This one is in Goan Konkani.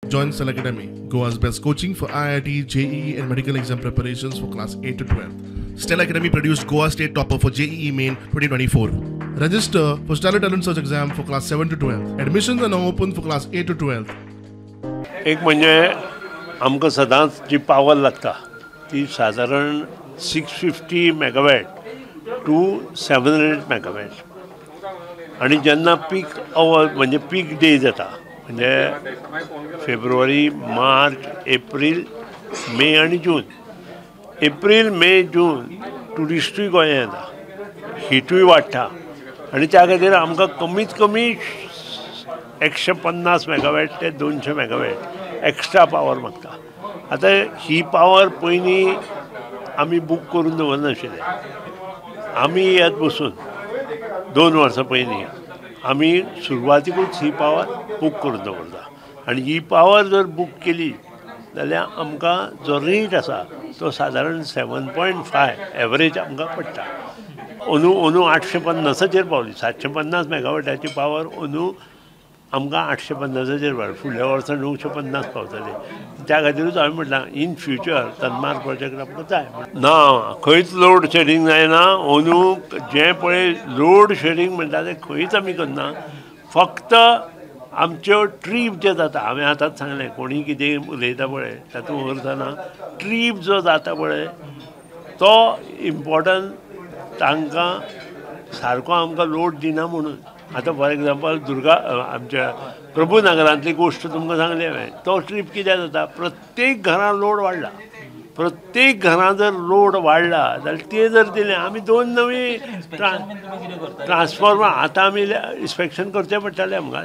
Join Stellar Academy, Goa's best coaching for IIT, JEE and medical exam preparations for class 8 to 12. Stellar Academy produced Goa State Topper for JEE Main 2024. Register for Stellar Talent Search exam for class 7 to 12. Admissions are now open for class 8 to 12. एक म्हणजे आमकां सदांच जी पावर लागता ती सादारण 650 megawatt to 700 megawatt आनी जेन्ना पीक our म्हणजे पीक डेज येता म्हणजे फेब्रुवारी, मार्च, एप्रील, मे आनी जून. एप्रील, मे, जून ट्युरिस्टूय गोंयांत येता, हिटूय वाडटा आनी त्या खातीर आमकां कमीत कमी 150 मेगावॅट ते 200 मेगावॅट एक्स्ट्रा पावर मागता. आतां ही पावर पयलीं आमी बूक करून दवरनाशिल्ले. आमी येत बसून 2 वर्सां पयलीं आमी सुरवातीकूच ही पावर बूक करून दवरता आनी ही पावर जर बूक केली जाल्यार आमकां जो रेट आसा तो सादारण 7.5 एवरेज आमकां पडटा. अंदू अंदू 850चेर पावली. 750 मेगावॅटाची पावर अंदू आमकां 850चेर पावली. फुडल्या वर्सा 950 पावतली. त्या खातीरूच हांवें म्हटलां इन फ्युचर तन्मार प्रोजेक्ट आमकां जाय. ना खंयच लोड शेडींग जायना. अंदू जें पळय लोड शेडींग म्हणटा तें खंयच आमी करना. फक्त आमच्यो ट्रीप जे जाता, हांवें आतांच सांगलें कोणी कितें उलयता पळय तातूंत अर्थ ना. ट्रीप जो जाता पळय तो इम्पॉर्टंट, तांकां सारको आमकां लोड दिना म्हणून. आतां फॉर एग्जाम्पल दुर्गा आमच्या प्रभुनगरांतली गोश्ट तुमकां सांगली हांवें. तो ट्रीप कित्याक जाता, प्रत्येक घरां लोड वाडला. प्रत्येक घरां जर लोड वाडला जाल्यार ते जर दिलें आमी 2 नवी ट्रान्सफॉर्मर आतां आमी इन्स्पेक्शन करचें पडटलें आमकां.